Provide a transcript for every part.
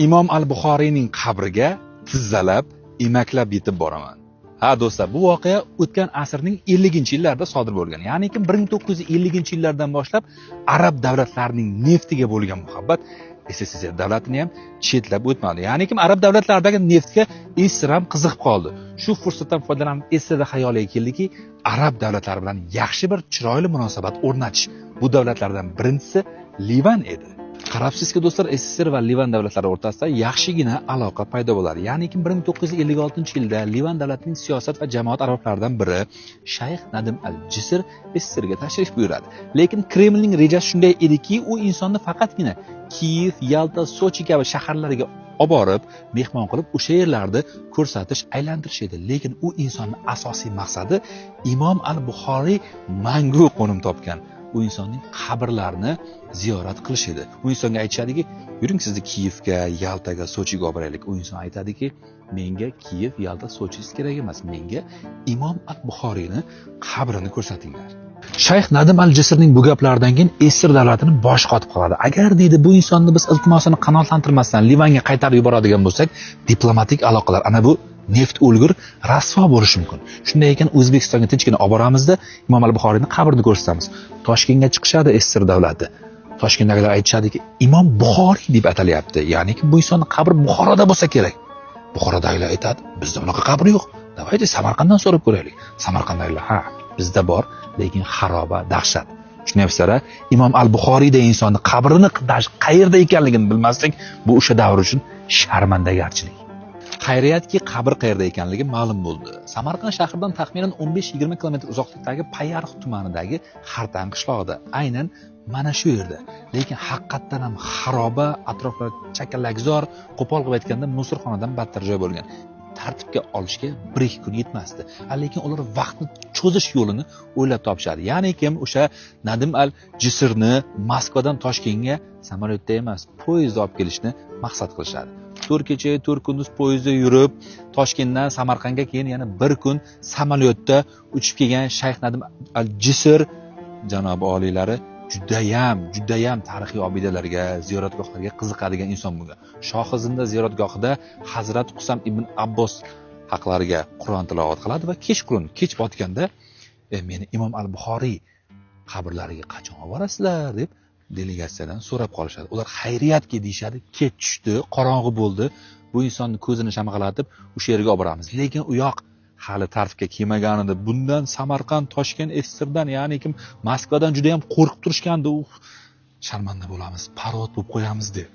Imom al-Buxoriyning qabriga tizzalab, emaklab yetib boraman. Ha do'stlar, bu voqea o'tgan asrning 50-yillarida sodir bo'lgan. Ya'niki 1950-yillardan boshlab arab davlatlarining neftiga bo'lgan muhabbat SSSR davlatini ham chetlab o'tmadi. Ya'niki arab davlatlaridagi neftga SSR ham qiziqib qoldi. Shu fursatdan foydalanib SSR xayoliga keldiki, arab davlatlari bilan yaxshi bir chiroyli munosabat o'rnatish. Bu davlatlardan birinchisi Livan edi. Qarabsizki do'stlar, SSSR va Livan davlatlari o'rtasida yaxshigina aloqa paydo bo'ladi. Ya'niki 1956-yilda Livan davlatining siyosat va jamoat arboblaridan biri Shayx Nadim al-Jisr SSSRga tashrif buyuradi. Lekin Kremlning rejasi shunday ediki, u insonni faqatgina Kiyev, Yalta, Sochi kabi shaharlarga olib borib, mehmon qilib, o'sha yerlarda ko'rsatish, aylantirish edi. Lekin u insonning asosiy maqsadi Imom al-Buxoriy mangu qo'nim topgan u insonning qabrlarini ziyorat qilish edi. U insonga aytishadiki, yuring sizni Kiyevga, Yaltaga, Sochiga olib boraylik. U inson aytadiki, menga Kiyev, Yalta, Sochi kerak emas, menga Imom al-Buxoriyni qabrini ko'rsatinglar. Shayx Nadim al-Jisrning bu gaplaridan keyin SSR davlatini bosh qotib qoladi. Agar deydi bu insonni biz iltimosini qanoatlantirmasdan Livanga qaytarib yuboradigan bo'lsak, diplomatik aloqalar ana bu neft o'lgur rasvo bo'lishi mumkin. Shunday ekan O'zbekistonga tinchgina olib boramizda Imom al-Buxoriyning qabrini ko'rsatamiz. Toshkentga chiqishadi SSR davlati. Toshkentdagilar aytishadiki, Imom Buxoriy deb atalyapti. Ya'niki bu insonning qabri Buxoroda bo'lsa kerak. Buxorodagilar aytadi, bizda bunaqa qabr yo'q. Давайте Samarqanddan so'rab ko'raylik. Samarqanddagilar, ha, bizda bor, lekin xaroba, dahshat. Tushunyapsizlar, Imom al-Buxoriyday insonni qabrini qayerda ekanligini bilmaslik bu o'sha davr uchun sharmandagarchilik. Xayriyatki, qabr qayerda ekanligi ma'lum bo'ldi. Samarqand shahridan taxminan 15-20 km uzoqlikdagi Payariq tumanidagi Xartan qishlog'ida, aynan mana shu yerda. Lekin haqiqatdan ham xaroba, atroflar chakalakzor, qo'pol qilib aytganda Musurxonadan battar joy bo'lgan. Tartibga olishga 1-2 kun yetmasdi. Lekin ular vaqtni cho'zish yo'lini o'ylab topishadi. Ya'ni kim o'sha Nadim al-Jisrni Moskvadan Toshkentga samolyotda emas, poyezdda olib kelishni maqsad qilishadi. 4 kecha 4 kunduz poyezdda yurib, Toshkentdan Samarqandga keyin yana bir kun samolyotda uchib kelgan Shayx Nadim al-Jisr janobi oliylari judayam tarixiy obidalarga, ziyoratgohlarga qiziqadigan inson bo'lgan. Shohizinda ziyoratgohida Hazrat Qusam ibn Abbos haqlariga Qur'on tilovat qiladi va kechqurun, kech botganda meni Imom al-Buxoriy qabrlariga qachon olib borasizlar deb delegatsiyadan so'rab qolishadi. Ular xayriyatki deyishadi, kech tushdi, qorong'i bo'ldi. Bu insonni ko'zini shamg'alatib o'sha yerga olib boramiz. Lekin u yoq hali tartibga kelmagan edi. Bundan Samarqand, Toshkent, SSRdan, ya'ni kim Moskvadan juda ham qo'rqib turishgandi. Sharmanda bo'lamiz, parod bo'lib qo'yamiz deb.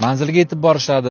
Manzilga yetib borishadi.